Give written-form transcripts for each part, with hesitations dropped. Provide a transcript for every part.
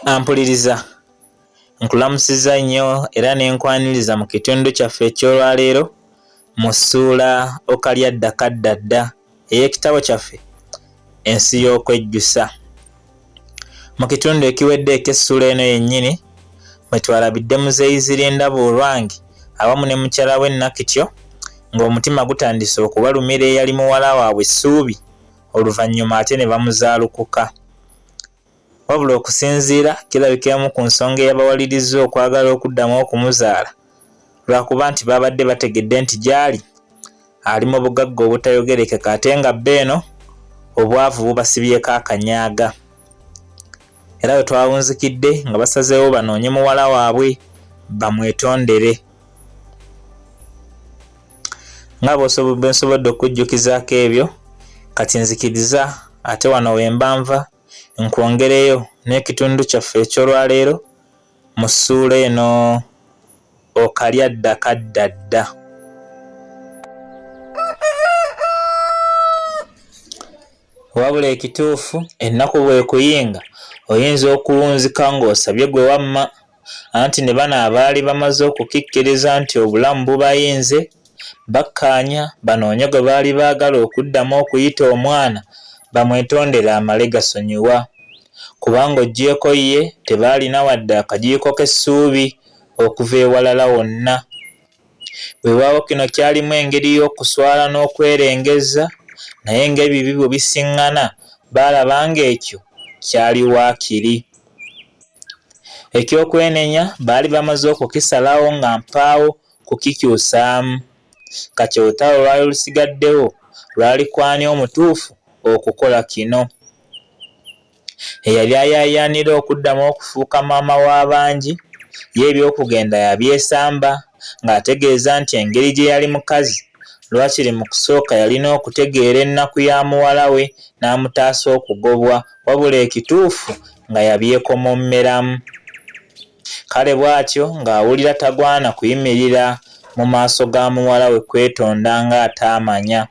Ampuliriza, nkulamusizza nnyo era ne nkwaniriza mu kitundu kyaffe eky'olwaleero mu ssuula Okalya dda kadda dda ey'ekitabo kyaffe Ensi y'okwejjusa. Mu kitundu ekiwedde eky'essuula eno yennyini mwe twalabidde Muzeeyi Zirindaba Olwangi awamu ne mukyala we Nakityo ng'omutima gutandise okubalumira eyali muwala waabwe Ssuubi oluvannyuma ate ne bamuzaalukuka. Wabula okusinziira kirabika emu ku nsonga eyabawalirizza okwagala okuddamu okumuzaala lwakuba nti baabadde bategedde nti gy'ali ali mu bugagga obutayogerekeka ate nga bba eno obwavu bubasibyeko akanyaaga era we twawunzikidde nga basazeewo banoonye muwala waabwe bamwetondere nga bwe nsobodde okukujjukizaako ebyo kati nzikiriza ate wano wemba nva nkwongereyo n'ekitundu kyaffe eky'olwaleero mu ssuula eno okalya dda kadda dda. Wabula ekituufu ennaku bw'ekuyinga oyinza okuwunzika ng'osabye gwe wamma anti ne bano abaali bamaze okukikkiriza nti obulamu bubayinze bakkaanya banoonye gwe baali baagala okuddamu okuyita omwana bamwetondere amale gasonyiwa kubanga oggyeeko ye tebaalina wadde akajiiko k'essuubi okuva ewalala wonna. Weewaawo kino kyalimu engeri y'okuswala n'okwerengezza naye ng'ebibi bwe bisiŋŋana baalaba ng'ekyo kyali waakiri. Eky'okwenenya baali bamaze okukisalawo nga mpaawo kukikyusaamu. Kati olutalo olwali lusigaddewo lwali ku ani omutuufu okukola kino. Eyali ayaayaanira okuddamu okufuuka maama w'abangi ye eby'okugenda yabyesamba ng'ategeeza nti engeri gye yali mukazi lwakiri mu kusooka yalina okutegeera ennaku ya muwala we n'amutaasa okugobwa wabula ekituufu nga yabyekomommeramu. Kale bw'atyo ng'awulira tagwana kuyimirira mu maaso ga muwala we kwetonda ng'ataamanya.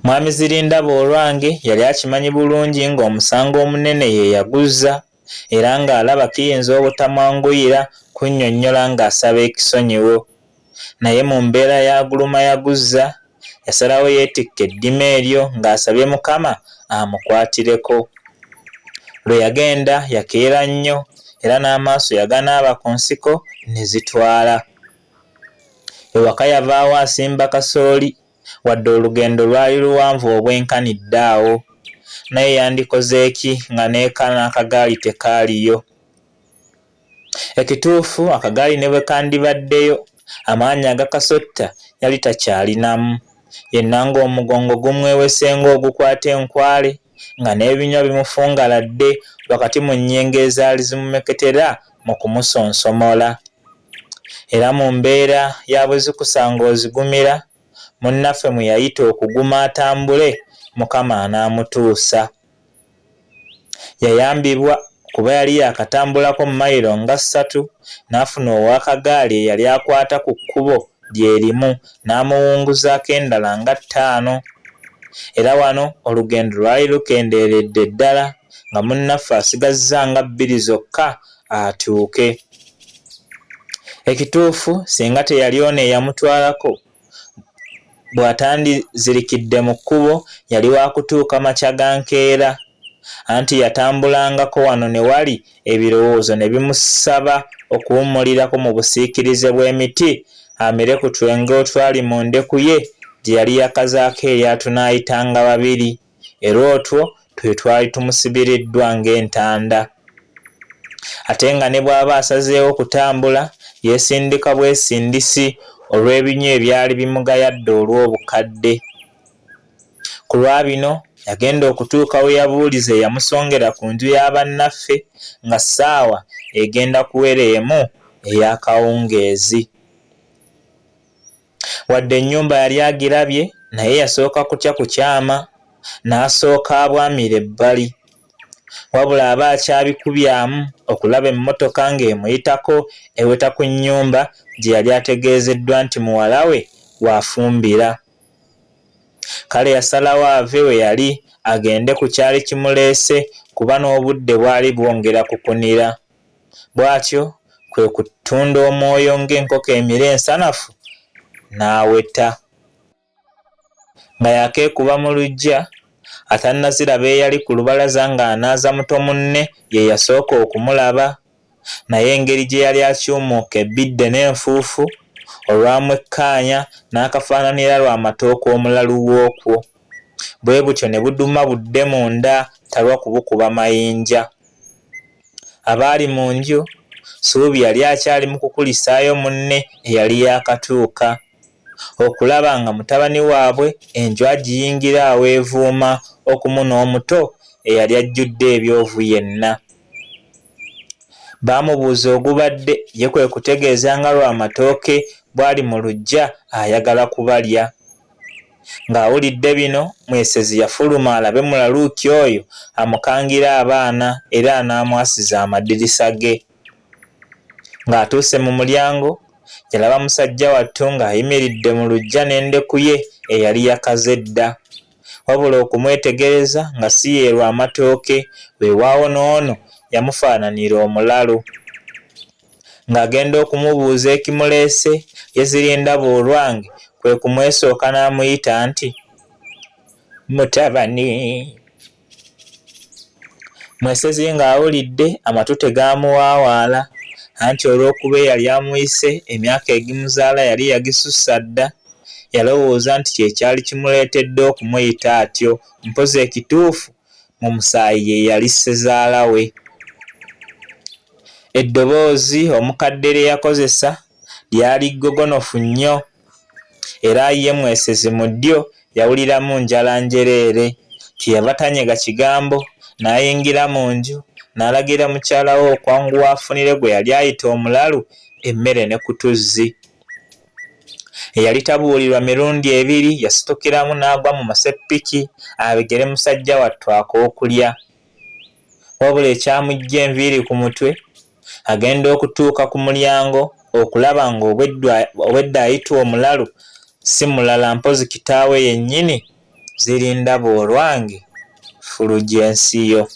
Mwami Zirindaba Olwange yali akimanyi bulungi ng'omusango omunene ye yaguzza era ng'alaba kiyinza obutamwanguyira kunnyonnyola ng'asaba ekisonyiwo. Naye mu mbeera ya guluma yaguzza, yasalawo yeetikke eddima eryo ng'asabye Mukama amukwatireko. Lwe yagenda yakeera nnyo era n'amaaso yaganaaba ku nsiko ne zitwala. Ewaka yavaawo asimba kasooli wadde olugendo lwali luwanvu obwenkanidde awo. Naye yandikoze ki nga n'eka n'akagaali tekaaliyo? Ekituufu akagaali ne bwe kandibaddeyo, amaanyi agakasotta yali takyalinamu. Yenna ng'omugongo gumwewese ng'ogukwata enkwale, nga n'ebinywa bimufungaladde wakati mu nnyingo ezaali zimumeketera mu kumusonsomola. Era mu mbeera ya bwe zikusanga ozigumira, munnaffe mwe yayita okuguma atambule Mukama anaamutuusa. Yayambibwa kuba yali yaakatambulako mayiro nga ssatu n'afuna ow'akagaali eyali akwata ku kkubo lye limu n'amuwunguzaako endala nga ttaano. Era wano olugendo lwali lukendeeredde ddala nga munnaffe asigazza nga bbiri zokka atuuke. Ekituufu singa teyali ono eyamutwalako bw'atandizirikidde mu kkubo yali wa kutuuka makya ga nkeera. Anti yatambulangako wano ne wali ebirowoozo ne bimusaba okuwummulirako mu busiikirize bw'emiti amire ku twenge otwali mu ndeku ye gye yali yakazaako erya Tunaayitanga Babiri era otwo twe twali tumusibiriddwa ng'entanda. Ate nga ne bw'aba asazeewo kutambula yeesindika bwesindisi olw'ebinywa ebyali bimugayadde olw'obukadde. Ku lwa bino yagenda okutuuka we yabuuliza eyamusongera ku nju ya bannaffe nga ssaawa egenda kuwera emu ey'akawungeezi. Wadde ennyumba yali agirabye naye yasooka kutya kukyama n'asooka abwamira ebbali. Wabula aba akyabikubyamu okulaba emmotoka ng'emuyitako eweta ku nnyumba gye yali ategeezeddwa nti muwala we w'afumbira. Kale yasalawo ave we yali agende ku kyali kimuleese kuba n'obudde bwali bwongera kukunira. Bw'atyo kwe kutunda omwoyo ng'enkoko emira ensanafu n'aweta. Nga yakeekuba mu luggya, atannaziraba eyali ku lubalaza ng'anaaza muto munne ye yasooka okumulaba. Naye engeri gye yali akyumuuka ebbidde n'enfuufu, olwamwekkaanya n'akafaananira Lwamatooke omulalu w'okwo. Bwe butyo ne buduma budde munda talwa kubukuba mayinja. Abaali mu nju, Ssuubi yali akyali mu kukulisaayo munne eyali yaakatuuka. Okulaba nga mutabani waabwe enju agiyingira aweevuuma okumu n'omuto eyali ajjudde ebyovu yenna. Baamubuuza ogubadde ye kwe kutegeeza nga Lwamatooke bw'ali mu luggya ayagala kubalya. Ng'awulidde bino, Mwesezi yafuluma alabe mulalu ki oyo amukangire abaana era anaamwasiza amadirisa ge. Ng'atuuse mu mulyango, yalaba musajja wattu ng'ayimiridde mu luggya n'endeku ye eyali yakaze edda. Wabula okumwetegereza nga si ye Lwamatooke, weewaawo n'ono yamufaananira omulalu. Ng'agenda okumubuuza ekimuleese, ye Zirindaba Olwange kwe kumwesooka n'amuyita nti, Mutabani! Mwesezi ng'awulidde, amatu tegaamuwaawaala, anti olw'okuba eyali amuyise emyaka egimuzaala yali yagisussa dda, yalowooza nti kye kyali kimuleetedde okumuyita atyo, mpozzi ekituufu mu musaayi ye yali ssezaala we. Eddoboozi omukadde lye yakozesa lyali ggogonofu nnyo era ye Mwesezi mu ddyo yawuliramu njala njereere. Kyeyava tanyega kigambo n'ayingira mu nju n'alagira mukyala we okwanguwa afunire gwe yali ayita omulalu emmere ne ku tuzzi. Eyali tabuulirwa mirundi ebiri yasitukiramu n'agwa mu maseppiki abegere musajja wattu ak'okulya. Wabula ekyamuggya enviiri ku mutwe agenda okutuuka ku mulyango okulaba ng'obwedda ayitwa omulalu si mulala mpozzi kitaawe yennyini Zirindaba Olwange Fulugensiyo.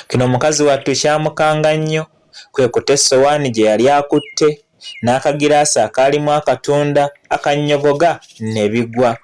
Kino mukazi wattu kyamukanga nnyo kwe kuta essowaani gye yali akutte n'akagiraasi akaalimu akatunda akannyogoga ne bigwa.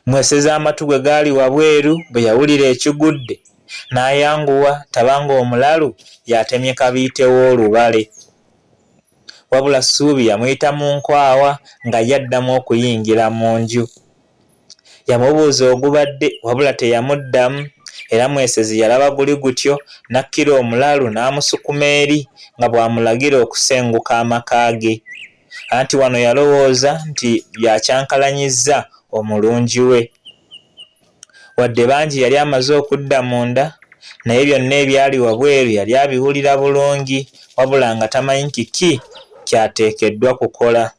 Mweseze amatu gwe gaali wabweru bwe yawulira ekigudde n'ayanguwa taba ng'omulalu y'atemye kabiite w'olubale. Wabula Ssuubi yamuyita mu nkwawa nga ye addamu okuyingira mu nju. Yamubuuza ogubadde wabula teyamuddamu era Mwesezi yalaba guli gutyo n'akkira omulalu n'amusukuma eri nga bw'amulagira okusenguka amaka ge. Anti wano yalowooza nti y'akyankalanyizza omulungi we. Wadde bangi yali amaze okudda munda naye byonna ebyali wabweru yali abiwulira bulungi wabula nga tamanyi kiki ky'ateekeddwa kukola.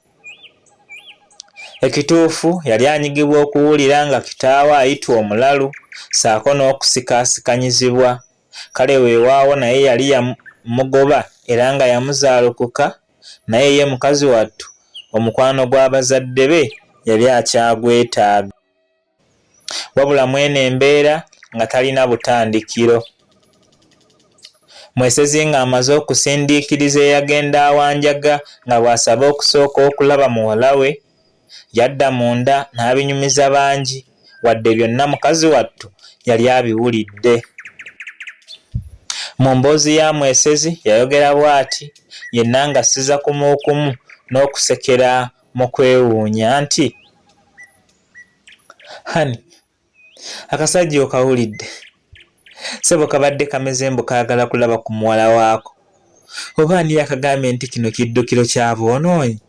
Ekituufu yali anyigibwa okuwulira nga kitaawe ayitwa omulalu ssaako n'okusikaasikanyizibwa. Kale weewaawo naye yali yamugoba era nga yamuzaalukuka naye ye mukazi wattu omukwano gw'abazadde be yali akyagwetaaga. Wabula mw'eno embeera nga talina butandikiro. Mwesezi ng'amaze okusindiikiriza eyagenda awanjaga nga bw'asaba okusooka okulaba muwala we, yadda munda n'abinyumiza bangi wadde byonna mukazi wattu yali abiwulidde. Mu mboozi ya Mwesezi yayogera bw'ati yenna ng'assiza kumuukumu n'okusekera mu kwewuunya nti, Honey, akasajja okawulidde? Ssebo kabadde kameze mbu kaagala kulaba ku muwala waako. Oba ani yakagambye nti kino kiddukiro kya boonoonyi?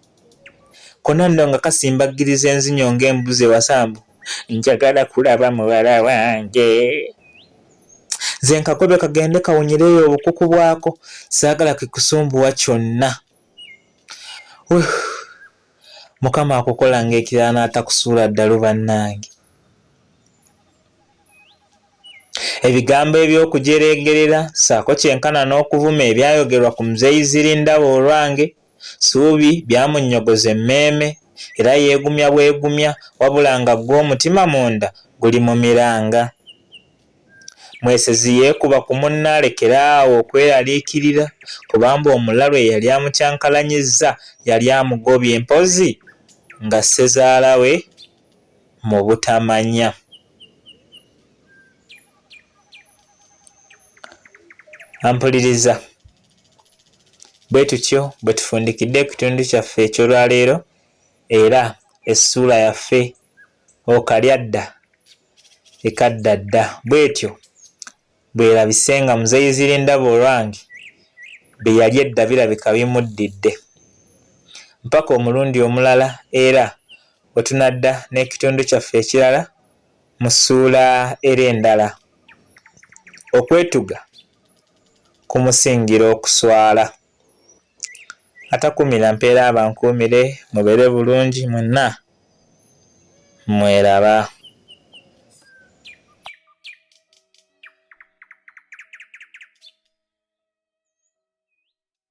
Kona nno nga kasimbaggiriza enzinyo ng'embuzi ewasa mbu njagala kulaba muwala wange. Nze nkagobe kagende kawunyireyo obukuku bwako, saagala kikusumbuwa kyonna. Mukama akukola ng'ekirala n'atakusuula ddalu bannange. Ebigambo eby'okujereegerera ssaako kyenkana n'okuvuma ebyayogerwa ku Mzeei Zirindaba Olwange, Ssuubi byamunnyogoza emmeeme Era yeegumya bwegumya wabula nga gwo omutima munda guli mu miranga. Mwesezi yeekuba ku munne alekere awo okweraliikirira kubamba omulalu eyali amukyankalanyizza yali amugobye mpozzi nga ssezaala we mu butamanya. Ampuliriza. Bwe tutyo bwe tufundikidde ekitundu kyaffe eky'olwaleero era essuula yaffe Okalya dda ekadda dda bw'etyo bw'erabise nga Muzeeyi Zirindaba olwange bye yalya edda birabika bimuddidde. Mpaka omulundi omulala era we tunadda n'ekitundu kyaffe ekirala mu ssuula era endala. Okwetuga kumusingira okuswala. Atakuumira mpeera abankuumire, mubeere bulungi mwenna mweraba.